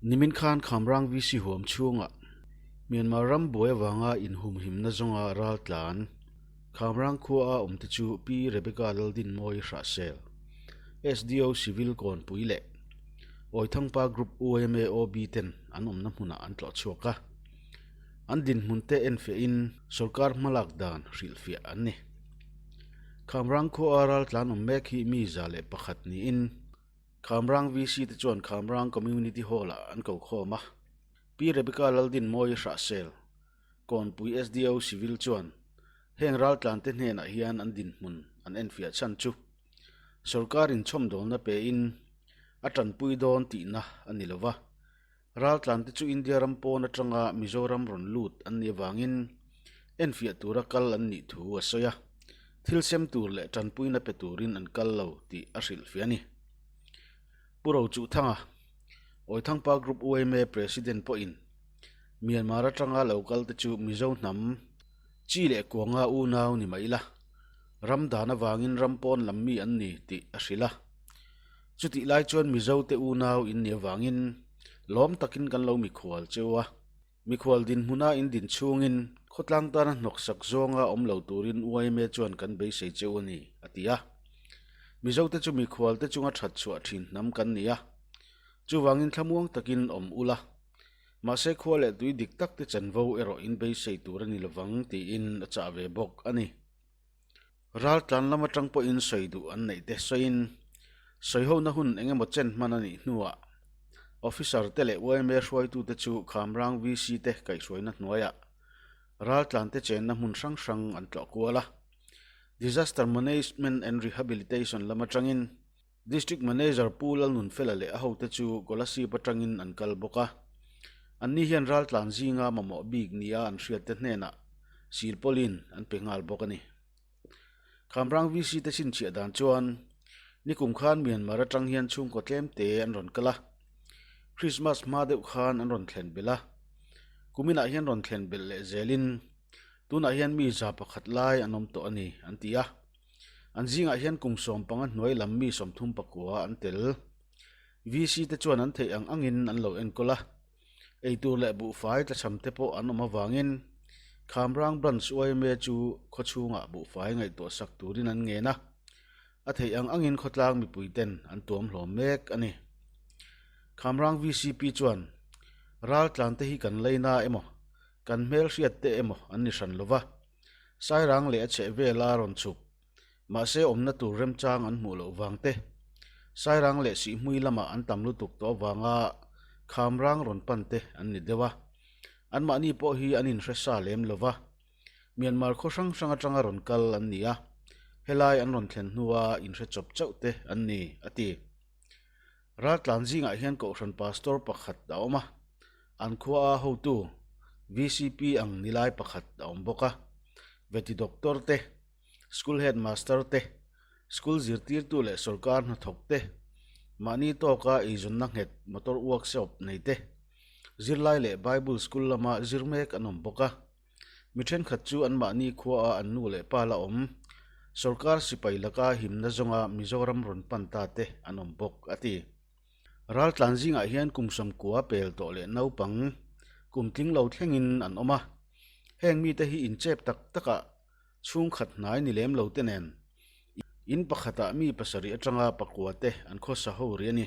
Nimin khan Khamrang VC huam chhungah Myanmar ram buai avanga inhumhimna zawnga ral tlan Khamrang khua a awmte chu Pi Rebecca Laldinmawi Hrahsel, SDO Civil Kawnpui leh Awithangpa Group UMA OB ten an awmna hmunah an tlawh chhuak a. An dinhmun te enfiahin sorkar hmalak dan hrilhfiah an ni. Khamrang khua a ral tlan awm mek hi mi 101 niin Khamrang VC te chuan Khamrang Community Hall-ah an ko khawm a. Pi Rebecca Laldinmawi Hrahsel, Kawnpui SDO Civil chuan heng raltlante hnenah hian an dinhmun an enfiah chhan chu sorkar inchhawmdawlna pein a tanpui dawn tihna a ni lova. Raltlante chu India ram pawn atanga Mizoram rawn lut an nih avangin enfiah tura kal an nih thu a sawi a, thil sem tur leh tanpuina pe turin an kal lo tih a hrilhfiah a ni. Pu Rochuhthanga, Awithangpa Group yma President pawhin Myanmar atanga lo kalte chu Mizo hnam chi leh kuanga unau ni mai ila, ram dan avangin ram pawn lam mi an ni tih a hrilh a. Chutih lai chuan Mizo te unau in nih avangin lawm takin kan lo mikhual cheu a. Mikhual dinhmuna in din chhungin khawtlang tana hnawksak zawnga awm lo turin yma chuan kan beisei cheu a ni, a ti a. Mizo te chu mikhual te chunga that chhuah thin hnam kan ni a. Chuvangin thlamuang takin awm ula. Mahse khua leh tui dik tak te chanvo erawh in beisei tur a ni lovang tiin a chah ve bawk a ni. Raltlan lam atang pawhin sawi duh an neih te sawiin sawihona hun eng emaw chen hman a nih hnuah Officer te leh yma hruaitute chu Khamrang VC te kaihhruaina hnuaiah raltlan te chenna hmun hrang hrang an tlawh kual a. Disaster Management and Rehabilitation lam atangin District Manager Pu Lalnunfela leh a hote chu Kolasib atangin an kal bawk a. Anni hian raltlan zinga mamawh bik nia an hriatte hnenah silpawlin an pe nghal bawk a ni. Khamrang VC te chhinchhiah dan chuan nikum khan Myanmar atang hian chhungkaw tlemte an rawn kal a. Christmas hma deuh khan an rawn thlen belh a. Kuminah hian rawn thlen belh leh zelin tunah hian mi 101 lai an awm tawh a ni an ti a. An zingah hian kum 15 hnuai lam mi 39 an tel. VC te chuan an theih ang angin an lo enkawl a. Eitur leh buhfai tlachham te pawh an awm avangin Khamrang Branch yma chu khawchhungah buhfai ngaihtuah sak turin an ngen a. A theih ang angin khawtlang mipui ten an tuam hlawm mek a ni. Khamrang VCP chuan raltlan te hi kan leina emaw kan hmelhriat te emaw an ni hran lova. Sairang leh a chheh vela rawn chhuk, mahse awmna tur remchang an hmuh loh vang te, Sairang leh Sihhmui lamah an tam lutuk tawh avanga Khamrang rawn pan te an ni deuh a. Anmahni pawh hi an inhre sa lem lo va, Myanmar khaw hrang hrang atanga rawn kal an ni a, helai an rawn thlen hnua inhre chawp chauh te an ni, a ti. Raltlan zingah hian Kohhran Pastor pakhat a awm a, an khua a hotu VCP ang nilai pakhat a awm bawk a. Veti Doctor te, School Headmaster te, School zirtirtu leh sawrkar hnathawk te, mahni tawka eizawnna nghet motor workshop nei te, zirlai leh Bible School lama zir mek an awm bawk a. Mi thenkhat chu anmahni khuaa an nu leh pa la awm, sawrkar sipai laka himna zawnga Mizoram rawn pan ta te an awm bawk, a ti. Raltlan zingah hian kum 90 pel tawh leh naupang kum tling lo thlengin an awm a, heng mite hi inchep tak takah chhungkhat hnai ni lem lo te nen in pakhatah mi pasarih atanga pakua te an khawsa ho rih a ni.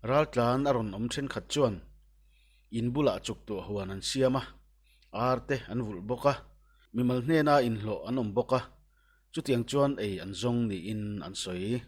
Raltlan a rawn awm thenkhat chuan In bulah chuktuah huan an siam a, ar te an vulh bawk a, mimal hnena inhlawh an awm bawk a, chutiang chuan ei an zawng niin an sawi.